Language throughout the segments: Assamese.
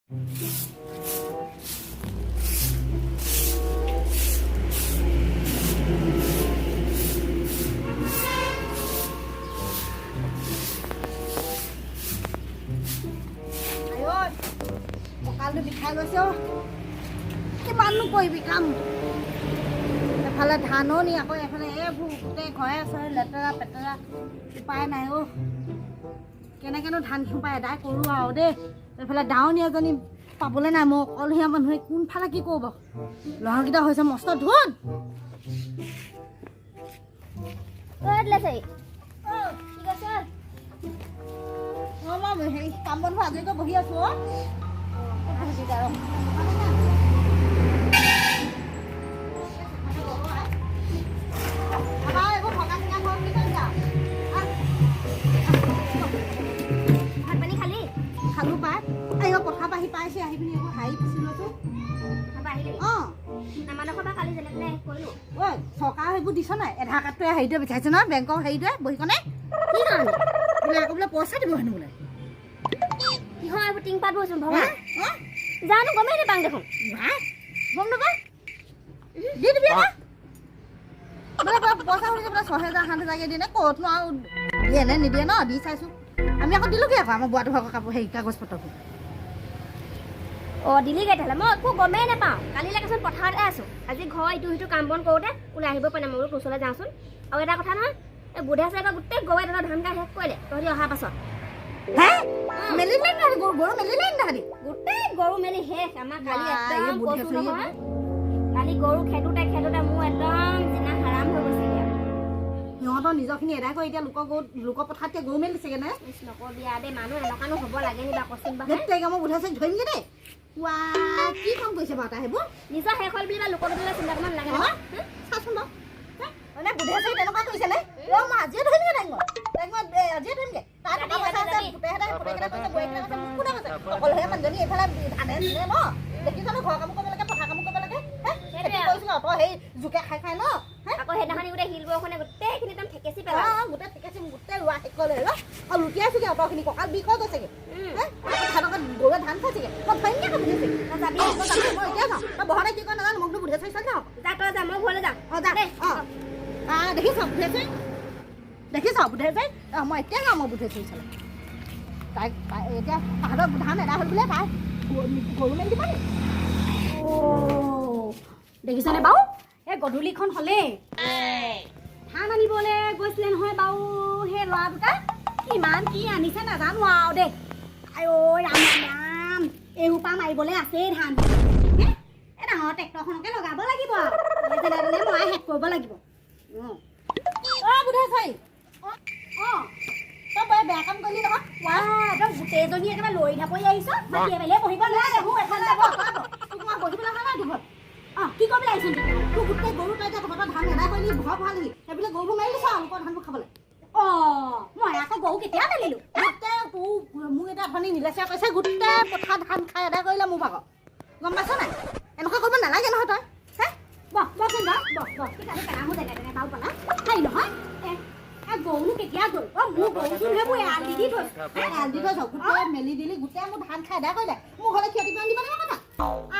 আইঐ, কঁকালটো বিষাই গৈছে অ'। কিমাননো কৰিবি কাম? এফালে ধাননি, আকৌ এফালে এইবোৰ গোটেই ঘৰে চৰে লেতেৰা পেতেৰা। উপায় নাই অ'। কেনেকেনো ধান সোপা এদাই কৰোঁ আৰু দেই। এইফালে দাৱনী এজনী পাবলৈ নাই। মই অকলশৰীয়া মানুহে কোনফালে কি কৰোঁ বাৰু? ল'ৰাকেইটা হৈছে মস্ত ধুন। কি কৈছ? অঁ, মই হেৰি কাম বন আজৰি কৰি বহি আছোঁ অ'। আৰু আমাৰ এইবোৰ ভগা চিঙা ঘৰ বুলি কৈছা। ভাত পানী খালি? খালোঁ পাই। এই পথাৰ পৰা আহি পাইছে, আহি পিনি আকৌ হাঁহি পিচি লৈছোঁ। তাৰপৰা আহিলি? অঁ। আমাৰ পৰা কালি যেনে তেনে কৰিলোঁ। ঐ, চৰকাৰে সেইবোৰ দিছ নাই? আধাৰ কাৰ্ডটোৱে হেৰিটোৱে বিচাৰিছে নহয়, বেংকৰ হেৰিটোৱে, বহীখনে। কি কাৰণে? বোলে আকৌ বোলে পইচা দিব হেনো বোলে। কিহৰ এইবোৰ টিং পাতবোৰচোন ভগা? হা? জানো, গমেই নাপাওঁ দেখোন। হা? গম নাপা? দি দিবি আকৌ। বোলে পইচা সুধিছে বোলে, 6000 7000কে দিয়ে নে ক'তনো আৰু দিয়ে নে নিদিয়ে ন? দি চাইছোঁ। আমি আকৌ দিলোঁগৈ আকৌ আমাৰ বুঢ়াটো ভাগৰ কাপোৰ হেৰি কাগজ পত্ৰবোৰ। অঁ, দিলিগৈ তেতিয়াহ'লে। মই একো গমেই নাপাওঁ। কালিলৈকেচোন পথাৰতে আছোঁ। আজি ঘৰ ইটো সিটো কাম বন কৰোঁতে ওলাই আহিব পৰা নাই। মই বোলো তোৰ ওচৰলৈ যাওঁচোন। আৰু এটা কথা নহয়, এই বুধে চাগে গোটেই গৰুৱে তহঁতৰ ধান খাই শেষ কৰিলে তহঁতি অহাৰ পাছত। হে, মেলিলে নে গৰু? গৰু মেলিলে নে তাহাঁতি? গোটেই গৰু মেলি শেষ আমাৰ কালি। ৱাই, একদম এই বুধে কৈছোঁ চুৰিয়ে। নহয়, কালি গৰু খেদোতে খেদোতে মোৰ একদম যিমান হাৰাম হৈ গৈছেগৈ আৰু। সিহঁতৰ নিজৰখিনি এদাই কৰি এতিয়া লোকৰ গৰু, লোকৰ পথাৰত এতিয়া গৰু মেলিছেগৈ নে? ইছ, নকবি আৰু দেই। মানুহ এনেকুৱানো হ'ব লাগে নি বাৰু, কচোন বাৰু? ধেত তেৰিকা, মই বুধে চাই ধৰিমগৈ দেই। ৱা, কি কাম কৰিছে বাৰু তাই সেইবোৰ? নিজৰ শেষ হ'ল বুলি বা লোকৰ গৰুলৈ চিন্তা কৰিব নালাগে নহয়। চাচোন বাৰু, মানে বুধে চাই তেনেকুৱা কৰিছে নে? ৰ, মই আজিয়ে ধৰিমগৈ তাইক। মই তাইক মই আজিয়ে ধৰিমগৈ। তাৰ টকা পইচা আছে, পুতেকহঁতে পুতেককেইটা কৈছে, বোৱাৰীকেইটা কৈছে, মোক কোনে কৈছে? অকলশৰীয়া মানুহজনী, এইফালে ধানে চানে ন দেখিছ ন, ঘৰৰ কামো কৰিব লাগে, পথাৰ কামো কৰিব লাগে। হে, খেতি কৰিছিলোঁ অত সেই জোকে খাই খাই ন। হে। আকৌ সেইদিনাখনি গোটেই শিল বৰষুণে গোটেইখিনি একদম ঠেকেচি পেলালে। অঁ, গোটেই ঠেকেচি গোটেই ৰোৱা শেষ কৰিলে। ৰ, আৰু লুটিয়াইছোগৈ অতখিনি, কঁকাল বিষ হৈ গৈছেগৈ। হে, আকৌ ধানক গৰুৱে ধান খাইছেগৈ। মই ধৰিমগৈ আকৌ বুধে চাই। তই যাবি? মই যাম, মই এতিয়া যাওঁ। তই বহতে কি কয় নাজানো, মোকনো বুধে চাই যাওঁ। যা, তই যা, মই ঘৰলৈ যাওঁ। অঁ, যা। দেই। অঁ, দেখিছ বুধেশ্বৰী? দেখিছ বুধেশ্বৰী? অঁ, মই এতিয়া যাওঁ। মই বুধেশ্বৰী চালে তাইক এতিয়া তাহাঁতৰ ধান এদাই হ'ল বোলে, তাই গৰু মেলি দিব নি? দেখিছনে বাৰু, এই গধূলিখন হ'লেই ধান আনিবলৈ গৈছিলে নহয় বাৰু সেই ল'ৰা দুটা। কিমান কি আনিছে নাজানো আৰু দেই। আই ঐ ৰাম ৰাম ৰাম, এই সোপা মাৰিবলৈ আছেই ধান। হে, এই ডাঙৰ ট্ৰেক্টৰখনকে লগাব লাগিব আৰু। এই যেনে তেনে মৰাই শেষ কৰিব লাগিব। অঁ, বুধেশ্বৰী। অঁ। তই বৰ বেয়া কাম কৰিলি নহয়। ৱা, একদম গোটেইজনী একেবাৰে লৰি ঢাপৰি আহিছ। মাটিয়ে বালিয়ে বহিব নোৱাৰে দেখোন এখন যাব। তোক মই বহিবলৈ হোৱা নাই তোৰ ঘৰত। অঁ, কি কৰিবলৈ আহিছ তেতিয়াহ'লে? তোৰ গোটেই গৰু, তই এতিয়া তহঁতৰ ধান এদাই কৰিলি, ঘৰ ভৰালিহি, সেইবিলাক গৰুবোৰ মাৰি দিছ আৰু লোকৰ ধানবোৰ খাবলৈ। অঁ, মই আকৌ গৰু কেতিয়া মেলিলো? গোটেই তোৰ মোক এতিয়া অথনি নীলেশ্বৰ কৈছে, গোটেই পথাৰ ধান খাই এদাই কৰিলে মোৰ ভাগৰ। গম পাইছ নাই? এনেকুৱা কৰিব নালাগে নহয় তই। হে। বহ, বহচোন, বহ বহ বহ। কি কালি পেলামো যেনে তেনে বাৰু পালা। হেৰি নহয়, এ এ গৰুনো কেতিয়া গ'ল? অ, মোৰ গৰুচোন সেইবোৰ এৰাল দি দি থৈছো। এৰাল দি থৈছ, গোটেই মেলি দিলি, গোটেই মোৰ ধান খাই এদাই কৰিলে। মোৰ ঘৰলৈ ক্ষতিপূৰণ দিব লাগিব কথা।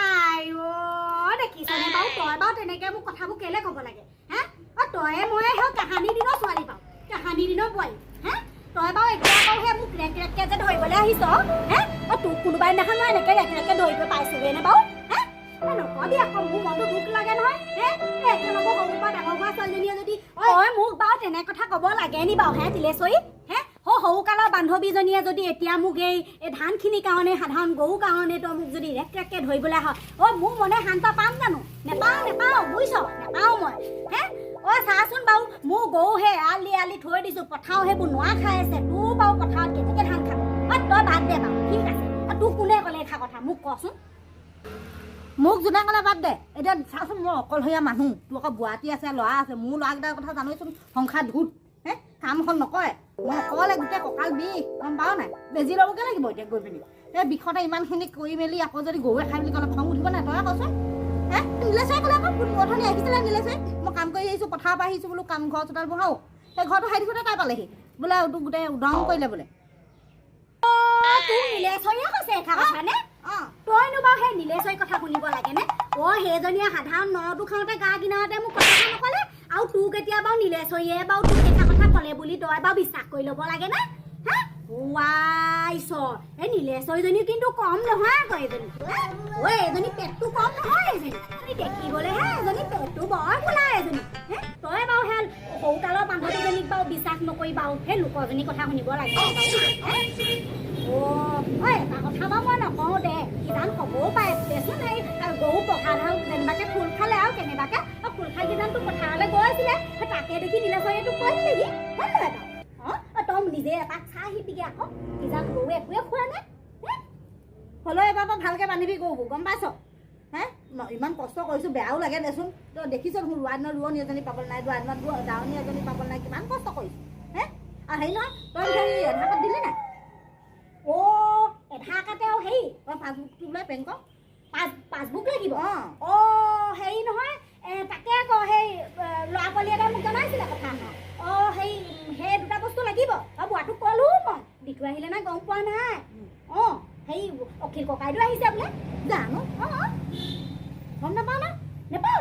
আই অ, দেখিছনে বাৰু, তই বাৰু তেনেকে মোক কথাবোৰ কেলে ক'ব লাগে হে? অ, তয়ে ময়ে সেই কাহানি দিনৰ ছোৱালী বাৰু, কাহানি দিনৰ বোৱাৰী হে? তই বাৰু এতিয়া আকৌ সেই মোক ৰেক ৰেককে যে ধৰিবলৈ আহিছ হে? অ, তোক কোনোবা দিনাখন মই এনেকে ৰেক ৰেককে ধৰিব পাইছোগে নে বাৰু হে? অ, নকবি আকৌ, মোৰ মনটো দুখ লাগে নহয় হে। এই একেলগে সৰুৰ পৰা ডাঙৰ হোৱা ছোৱালীজনীয়ে যদি তই মোক বাৰু তেনে কথা ক'ব লাগে নি বাৰু হে তিলেশ্বৰী? হে, সৰুকালৰ বান্ধৱীজনীয়ে যদি এতিয়া মোক এই ধানখিনিৰ কাৰণে, সাধাৰণ গৰুৰ কাৰণে তই মোক যদি ৰেক ৰেককে ধৰিবলৈ আহ, অ, মোৰ মনে শান্ত পাম জানো? নেপাওঁ, নেপাওঁ, বুজিছ, নেপাওঁ মই হে। অ, চাচোন বাৰু, মোৰ গৰু সেই এৰাল দি এৰাল দি থৈ দিছোঁ, পথাৰো সেইবোৰ নোৱা খাই আছে। তোৰ বাৰু পথাৰত কেনেকে ধান খাব? অ, তই বাদ দে বাৰু, ঠিক আছে। অ, তোক কোনে ক'লে এষাৰ কথা মোক কচোন? মোক যোনে ক'লে বাদ দে। এতিয়া চাচোন, মই অকলশৰীয়া মানুহ। তোৰ আকৌ বোৱাতী আছে, ল'ৰা আছে। মোৰ ল'ৰাকেইটাৰ কথা জানোৱেচোন, সংসাৰ ধূত হে, কামখন নকৰে। মই অকলে গোটেই কঁকাল বিষ, গম পাৱ নাই? বেজি ল'বগৈ লাগিব এতিয়া গৈ পিনি। সেই বিষতে ইমানখিনি কৰি মেলি আকৌ যদি গৰুৱে খাই বুলি ক'লে খং উঠিব নাই? তই কচোন হে? নীলেশ্বৰে ক'লে আকৌ, অথনি আহিছিলে নীলেশ্বৰে। মই কাম কৰি আহিছোঁ, পথাৰৰ পৰা আহিছোঁ বোলো, কাম ঘৰ চোতাল বহাওঁ। সেই ঘৰটো সাৰি থাকোঁতে তাই পালেহি বোলে, তোক গোটেই উদং কৰিলে বোলে। তোৰ নীলেশ্বৰীয়ে কৈছে এষাৰ কথা নে? অঁ। সেইজনীয়ে সাধাৰণ নটো খাওঁতে গা কিনাওঁতে মোক কথা নকলে আৰু তোক এতিয়া বাৰু নীলেশ্বৰীয়ে বাৰু তোক এটা কথা ক'লে বুলি তই বাৰু বিশ্বাস কৰি ল'ব লাগে নে? হা, ৱাই ঈশ্বৰ, এই নীলেশ্বৰীজনী কিন্তু কম নহয় আকৌ এইজনী। ঐ, এজনী পেটটো কম নহয় এজনী। এই দেখিবলেহে এজনী পেটটো বৰ ফুলা এজনী। হে, তই বাৰু সেই সৰুকালৰ বান্ধৱীজনীক বাৰু বিশ্বাস নকৰি বাৰু সেই লোকজনী কথা শুনিব লাগে বাৰু, হে? অ' ঐ, এটা কথা বাৰু মই নকওঁ দে, কিজান হ'বও পাৰে দেচোন। সেই গৰু পঘা ধান যেনিবাকে খোল খালে আৰু কেনেবাকে আৰু খোল খাই কিজান তোৰ পথাৰলৈ গৈ আছিলে, সেই তাকে দেখি নীলেশ্বৰীয়ে তোক কৈ দিলেহি, হয় নহয় বাৰু? অঁ, তই নিজে এপাক চাই আহিবিগে আকৌ, কিজান গৰু একোৱে খোৱা নাই, হে? হ'লেও এবাৰ পৰা ভালকে বান্ধিবি গৰুবোৰ, গম পাইছ? হে, ইমান কষ্ট কৰিছোঁ, বেয়াও লাগে দেচোন। তই দেখিছ দেখোন, ৰোৱা দিনত ৰোৱনী এজনী পাবলৈ নাই, ৰোৱা দিনত দাৱনী এজনী পাবলৈ নাই, কিমান কষ্ট কৰিছোঁ। হে, আৰু হেৰি নহয়, তই হেৰি আধাৰ কাৰ্ড দিলি নাই? অ', এধাৰ কাৰ্ডে আৰু হেৰি তই পাছবুকটো বোলে বেংকৰ পাছবুক লাগিব? অঁ। অ' হেৰি নহয়, তাকে আকৌ সেই ল'ৰা পোৱালি এটাই মোক জনাইছিলে কথা। অ' সেই দুটা বস্তু লাগিব আৰু বুঢ়াটোক ক'লো মই, দি থৈ আহিলে নাই গম পোৱা নাই। অঁ, হেৰি অখিল ককাইদেউ আহিছে বোলে। জানো, অঁ। গম নাপাওঁ ন। নেপাওঁ।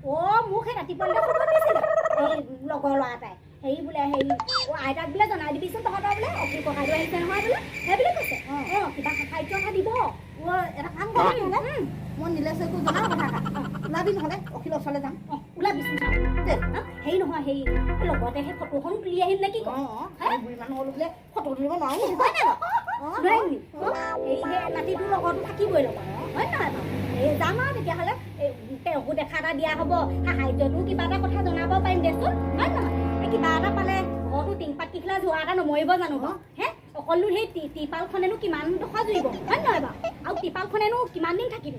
অ', মোক সেই ৰাতিপুৱাতে খবৰ দিছিলে এই লগৰ ল'ৰা এটাই, হেৰি বোলে, হেৰি অ' আইতাক বোলে জনাই দিবিচোন তহঁতৰ বোলে অখিল ককাইদেউ আহিছে নহয় বোলে, সেই বুলি কৈছে। অঁ, কিবা সাহাৰ্য এটা দিব। অ' এটা কাম কৰিবি নহ'লে, মই নীলেশ্বৰীকো জনাম কথা এটা। ওলাবি নহ'লে, অখিলৰ ওচৰলৈ যাম। অঁ, ওলাবিচোন, যাম। দে। হা? হেৰি নহয়, হেৰি লগতে সেই ফটোখন তুলি আহিম নে কি কয়? অঁ, আমি বুঢ়ী মানুহ হ'লো বোলে ফটো তুলিব নোৱাৰো নেকি, হয় নাই বাৰু? অঁ। নোৱাৰিম নি? অঁ, হেৰি সেই নাতিটোৰ লগতো থাকিবই লগত, হয় নহয় বাৰু? এই যাম আৰু তেতিয়াহ'লে, এই তেওঁকো দেখা এটা দিয়া হ'ব, সাহাৰ্যটোও কিবা এটা কথা জনাব পাৰিম দেচোন, হয় নহয়? এই কিবা এটা পালে ঘৰতো টিংপাত কিখিলা যোৱা এটা নমৰিব জানো বাৰু? হে, অকলনো সেই টিপালখনেনো কিমান ডোখৰ জুৰিব, হয় নহয় বাৰু? আৰু টিপালখনেনো কিমান দিন থাকিব?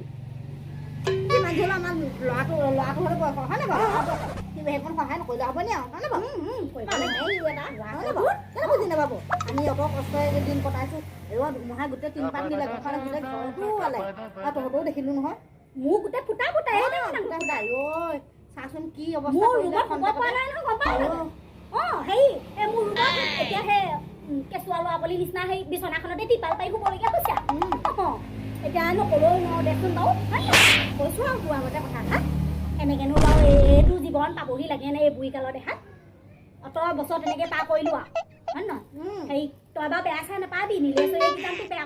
যিমান যি হ'লেও আমাৰ ল'ৰাটো হ'লে বয়স, হয় নাই বাৰু? কিন্তু সেইকণ সহায় নকৰিলে হ'ব নি আৰু, হয় নাই বাৰু? কৰিব লাগে এটা। হয় নাই বাৰু? কেলে বুজি নাপাব? আমি অত কষ্টৰে দিন কটাইছোঁ, এয়া ধুমুহা গোটেই টিংপাত নিলে, ঘৰখনে গোটেই ঘৰটো ওলালে আৰু তহঁতৰো দেখিলোঁ নহয়। মোৰ গোটেই ফুটা ফুটা এই অঁ, ফুটা ফুটা, ঐ চাচোন কি অৱস্থা মোৰ কৰিলে ৰুমত শুব পৰা খন্তেকতে। নাই নহয়, গম পাৱ নাই? অঁ, হেৰি এই মোৰ ৰুমত এতিয়া সেই কেঁচুৱা ল'ৰা পোৱালি নিচিনা সেই বিচনাখনতে টিপাল পাৰি শুবলগীয়া হৈছে। অঁ, এতিয়া নক'লেও নোৱাৰো দেচোন বাৰু, হয় নহয়? কৈছোঁ আৰু তোৰ আগতে কথা হা, এনেকেনো বাৰু এইটো জীৱন পাবহি লাগেনে এই বুঢ়ী কালৰ দেহাত? অত বছৰ তেনেকে পাৰ কৰিলোঁ আৰু, হয় নহয়? হেৰি তই বাৰু বেয়া চেয়া নাপাবি, নীলেশ্বৰীয়ে কিজান তোক বেয়া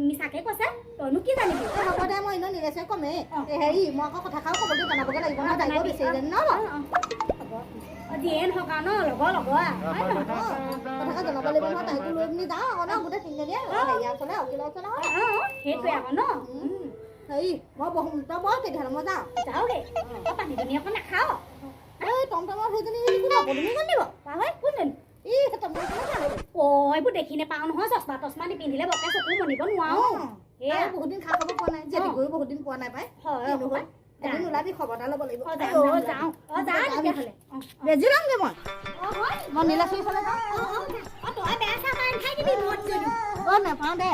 মিছাকে কৈছে, তইনো কি জানিবি? এই হ'ব দে, মই এনেও নীলেশ্বৰীক কমেই। অঁ। এই হেৰি মই আকৌ কথাষাৰো ক'বলৈ জনাবগৈ লাগিব নহয়, তাইকো জনাবি। বেছি ন বাৰু? অঁ, হ'ব। অঁ, যিয়ে নহওক আৰু ন, লগৰ লগৰ আৰু, হয় নহয়? অঁ, কথাষাৰ জনাব লাগিব নহয়, তাইকো লৈ পিনি যাওঁ আকৌ ন, গোটেই তিনিজনীয়ে হেৰিয়াৰ ওচৰলৈ, অখিলৰ ওচৰলৈ, হয়। অঁ, সেইটোৱে আকৌ ন। হেৰি মই বহোঁ, তই বহ তেতিয়াহ'লে, মই যাওঁ। যাওঁগে। অ, পানী দুনি অকণ নাখাৱ? এই টমটমৰ সেইজনী কোন, পদুমি কোন দিব? পাহৰি কোনজনী? ই সেই টমটমখনে ভাল হ'ব। অ, এইবোৰ দেখি নেপাওঁ নহয়, চশমা তচমা নিপিন্ধিলে বৰকে চকু মনিব নোৱাৰো। এয়া। তাইও বহুত দিন খা খবৰ পোৱা নাই, জেঠীকৈও বহুত দিন পোৱা নাই পাই। হয়, কিনো হ'ল? হয়। এদিন ওলাবি, খবৰ এটা ল'ব লাগিব। অ, যাম, আইঅ, যাম, যাওঁ। অ, যাওঁ তেতিয়াহ'লে। অ, বেজি ল'মগে মই। অ, হয়। মই নীলাচৰী ফালে যাওঁ। অ, অ, যা। অ, তই বেয়া চেয়া পাই নাথাকিবি মত যদিও। অ, নাপাওঁ দে।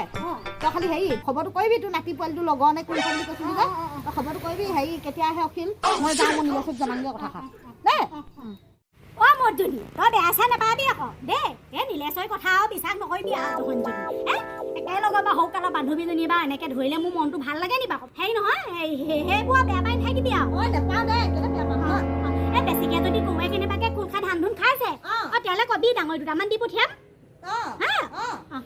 তই খালি হেৰি খবৰটো কৰিবি, তোৰ নাতি পোৱালিটো লগৰ নে কোনখন বুলি কৈছিলি যে, তই খবৰটো কৰিবি, হেৰি কেতিয়া আহে অখিল। মই যাওঁ, মই নীলাচৰীক জনামগৈ কথাষাৰ দেই। অ, মদজনী, তই বেয়া চেয়া নাপাবি আকৌ দেই। এই নীলেশ্বৰী কথা আৰু বিশ্বাস নকৰিবি আৰু জহনজনী। হে, একেলগৰ বা সৰুকালৰ বান্ধৱীজনী বা এনেকে ধৰিলে মোৰ মনটো ভাল লাগে নি বাৰু? হেৰি নহয়, সেইবোৰ আৰু বেয়া পাই নাথাকিবি আৰু। অ, নাপাওঁ দে, কেলে বেয়া পাম ন? এই বেছিকে যদি গৰুৱে কেনেবাকে খোল খাই ধান ধুন খাইছে, অ। অ, তেতিয়াহ'লে কবি, ডাঙৰি দুটামান দি পঠিয়াম। অ। হা? অ। অ।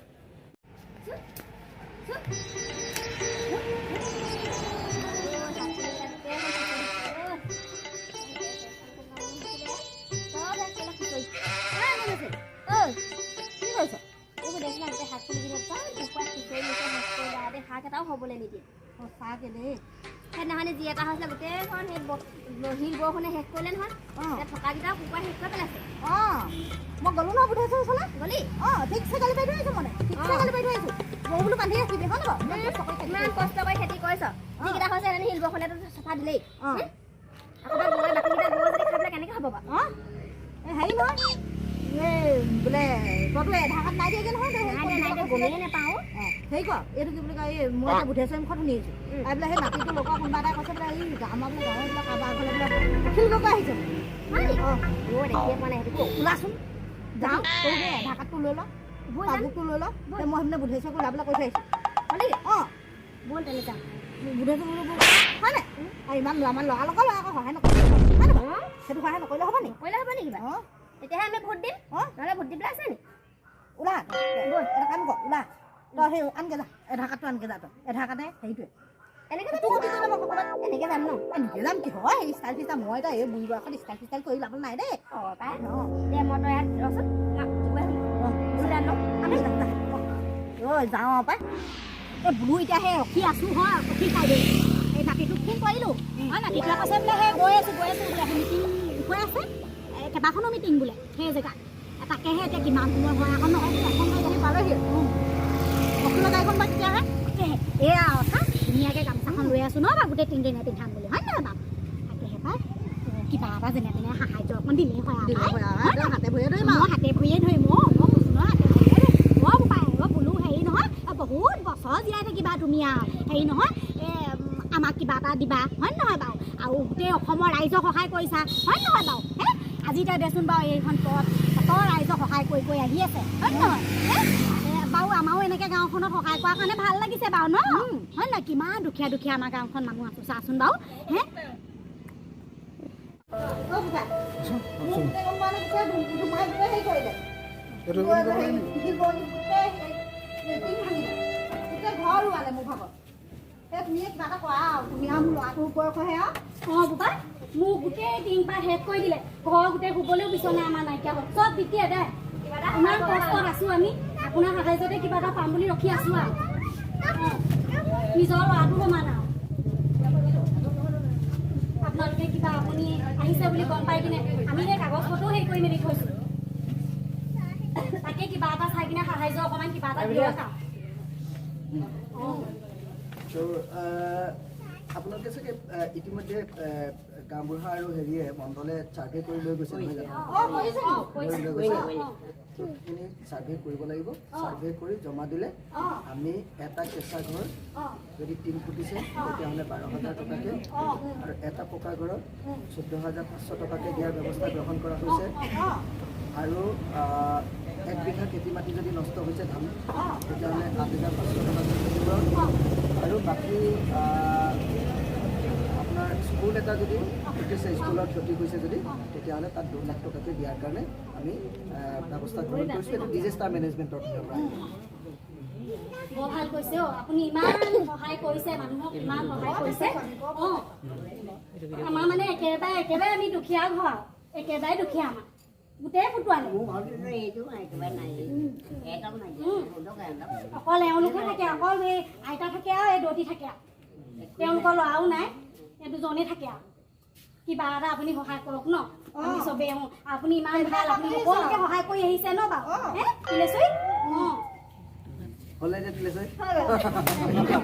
ঐ, কি কৰিছ? এইবোৰ দেখিলা, গোটেই শাক পুলি কেইটা চব কুকুৰাই খুচৰি লৈছে, শেষ কৰিলে আৰু দেই, শাক এটাও হ'বলৈ নিদিয়ে। সঁচাকে দেই। সেইদিনাখনি যি এটা হৈছিলে, গোটেইখন সেই শিল বৰষুণে শেষ কৰিলে নহয়। অঁ। এতিয়া থকাকেইটাও কুকুৰাই শেষ কৰি পেলাইছে। অঁ, মই গ'লো নহয় বুধেশ্বৰ ওচৰলৈ। গলি? অঁ, ঠিকছে গালি পাৰি থৈ আহিছোঁ, মানে ঠিকছে অঁ। গালি পাৰি থৈ আহিছোঁ। গৰু বোলো বান্ধি ৰাখিবি, হয় নহয় বাৰু? ইমান কষ্ট কৰি খেতি ইমান কৰিছ। কষ্ট কৰি খেতি কৰিছ, যিকেইটা হৈছে সেইদিনাখনি শিল বৰষুণেতো চফা দিলেই। অঁ। আকৌ বাৰু গৰুৱে বাকীকেইটা গৰু যদি খাই পেলাই কেনেকৈ হ'ব বাৰু? অঁ, এই হেৰি নহয়, এই বোলে তইতো আধাৰ কাৰ্ড নাই দিয়াগৈ নহয় তই? নাই দিয়া, নাই দিয়া, গমেই নাপাওঁ। অঁ, হেৰি কৰ, এইটো কি বুলি কয়, এই মই এতিয়া বুধেশ্বৰ মুখত শুনি আহিছোঁ, তাই বোলে সেই নাতিটো লগৰ কোনোবা এটাই কৈছে বোলে, এই আমাৰ বোলে গাঁৱৰ বোলে কাৰোবাৰ ঘৰলৈ বোলে অখিল গগৈ আহিছে বোলে। হয় নি? অঁ। অ', দেখিয়ে পোৱা নাই সেইটো। ওলাচোন যাওঁ, তই সেই আধাৰ কাৰ্ডটো লৈ ল, ব'ল যাম। পাছবুকটো লৈ ল। এই মই সেইদিনা বুধেশ্বৰক ওলাবলৈ কৈ থৈ আহিছোঁ। হ'লি? অঁ। ব'ল তেনে যাওঁ। বুধেশ্বৰ হয় নাই? আৰু ইমান আমাৰ ল'ৰা লগৰ ল'ৰা আকৌ সহায় নকৰিলে হয় নাই বাৰু? সেইটো সহায় নকৰিলে হ'ব নি? নকৰিলে হ'ব নেকি বাৰু? অঁ। তেতিয়াহে আমি ভোট দিম। অঁ। নহ'লে ভোট দিবলৈ আছে নি? ওলা, এটা কাম কৰ, ওলা তই, সেই আনগে যা, আধাৰ কাৰ্ডটো আনগে যা তই, আধাৰ কাৰ্ডে হেৰিটোৱে। এনেকে তোক দি থৈ যাব অকণমান। এনেকে যাম ন? নিজে যাম কি হয়, সেই ষ্টাইল ফিষ্টাইল মই এতিয়া এই বুঢ়ী বয়সত ষ্টাইল ফিষ্টাইল কৰি লাভ নাই দেই। অঁ পাই। অঁ। দে, মই তই ইয়াত ৰচোন, মই গৈ আহোঁ। গুচি যাম ন? আমি যা, যা। ঐ, যাওঁ আৰু পাই। এই বোলো এতিয়া সেই ৰখি আছো হয়, ৰখি খাই দেই। এই নাতিটোক ফোন কৰিলোঁ হয়, নাতিটোৱে কৈছে বোলে সেই গৈ আছোঁ, গৈ আছোঁ বোলে, মিটিং হৈ আছে, এই কেইবাখনো মিটিং বোলে সেই জেগাত। তাকেহে এতিয়া কিমান সময় হয় আকৌ নহয়। এখন গাড়ী আহি পালেহি, অখিলৰ গাড়ীখন বা কেতিয়া আহে? তাকেহে এয়া কথা, ধুনীয়াকৈ গামোচাখন লৈ আছোঁ ন বাৰু, গোটেই তিনিদিনে পিন্ধাম বুলি, হয় নহয় বাৰু? তাকেহে পাই, কিবা এটা যেনে তেনে সাহাৰ্য অকণ দিলেই হয় আৰু দিলে পাই। হয় আৰু, একদম হাতে ভৰিয়ে ধৰিম আৰু। মই হাতে ভৰিয়ে ধৰিম। অ, মই কৈছোঁ নহয়, হাতে ভৰিয়ে ধৰিম। অ বোপাই, অ বোলো, হেৰি নহয়, বহুত বছৰ জীয়াই থাকিবা তুমি আৰু, হেৰি নহয়, আমাক কিবা এটা দিবা, হয় নহয় বাৰু? আৰু গোটেই অসমৰ ৰাইজক সহায় কৰিছা, হয় নহয় বাৰু? হে আজি এতিয়া দেচোন বাৰু, এইখন পথ কত ৰাইজক সহায় কৰি কৰি আহি আছে, হয় নহয়? হে বাৰু আমাৰো এনেকৈ গাঁওখনত সহায় কৰাৰ কাৰণে ভাল লাগিছে বাৰু ন, হয় নহয়? কিমান দুখীয়া দুখীয়া আমাৰ গাঁওখন মানুহ আছোঁ, চাচোন বাৰু হে। অ বোপাই, মোক গোটেই গম পোৱা নাই, গোটেই ধুমাই গোটেই হেৰি কৰিলে। এইটো গোটেই টিং ভাঙিলে, গোটেই ঘৰ উৰুৱালে মোৰ ভাগৰ। এই তুমিয়ে কিবা এটা কৰা আৰু, তুমি আৰু মোৰ ল'ৰাটোৰ বয়সৰহে আৰু। অঁ বোপা, মোৰ গোটেই টিং পাত শেষ কৰি দিলে, ঘৰ গোটেই শুবলৈও বিচনা আমাৰ নাইকিয়া হ'ল, চব বিকিয়ে দে। কিবা এটা ইমান কষ্টত আছোঁ আমি, আপোনাৰ সাহাৰ্যতে কিবা এটা পাম বুলি ৰখি আছোঁ আৰু। অঁ, নিজৰ ল'ৰাটো সমান আৰু। আপোনালোকে কিবা আপুনি আহিছে বুলি গম পাই কিনে আমি সেই কাগজ পত্ৰও হেৰি কৰি মেলি থৈছোঁ। তাকে কিবা এটা চাই কিনে সাহাৰ্য অকণমান কিবা এটা দিয়ক আৰু। অঁ। ত' আপোনালোকে চাগে ইতিমধ্যে গাঁওবুঢ়া আৰু হেৰিয়ে মণ্ডলে ছাৰ্ভে কৰি লৈ গৈছে, নহয় জানো? অঁ, কৰিছে। অঁ, কৰিছে। লৈ গৈছে। ত' সেইখিনি ছাৰ্ভে কৰিব লাগিব। ছাৰ্ভে কৰি জমা দিলে অঁ। আমি এটা কেঁচা ঘৰ অঁ। যদি টিং ফুটিছে তেতিয়াহ'লে 12,000 টকাকৈ অঁ। আৰু এটা পকা ঘৰত 14,500 টকাকৈ দিয়াৰ ব্যৱস্থা গ্ৰহণ কৰা হৈছে। আৰু এক বিঘা খেতি মাটি যদি নষ্ট হৈছে ধান, তেতিয়াহ'লে 8,500 টকাকৈ ক্ষতিপূৰণ। আৰু বাকী আপোনাৰ স্কুল এটা যদি ফুটিছে, স্কুলৰ ক্ষতি হৈছে যদি, তেতিয়াহ'লে তাত 2 লাখ টকাকৈ দিয়াৰ কাৰণে আমি ব্যৱস্থা গ্ৰহণ কৰিছোঁ। এইটো ডিজাষ্টাৰ মেনেজমেণ্টৰ ফালৰ পৰা। বৰ ভাল কৈছে অ, আপুনি ইমান সহায় কৰিছে মানুহক, ইমান সহায় কৰিছে। অ আমাৰ মানে একেবাৰে একেবাৰে আমি দুখীয়া ঘৰ আৰু, একেবাৰে দুখীয়া, আমাৰ গোটেই ফুটুৱালে। অকল এওঁলোকহে থাকে, অকল এই আইতা থাকে আৰু এই দতি থাকে আৰু, তেওঁলোকৰ ল'ৰাও নাই, এই দুজনেই থাকে আৰু। কিবা এটা আপুনি সহায় কৰক ন, আমি চবেই। অ, আপুনি ইমান ভাল, আপুনি সকলোকে সহায় কৰি আহিছে ন বাৰু? হে তিলেশ্বৰী, অ। হ'লে যে তিলেশ্বৰী।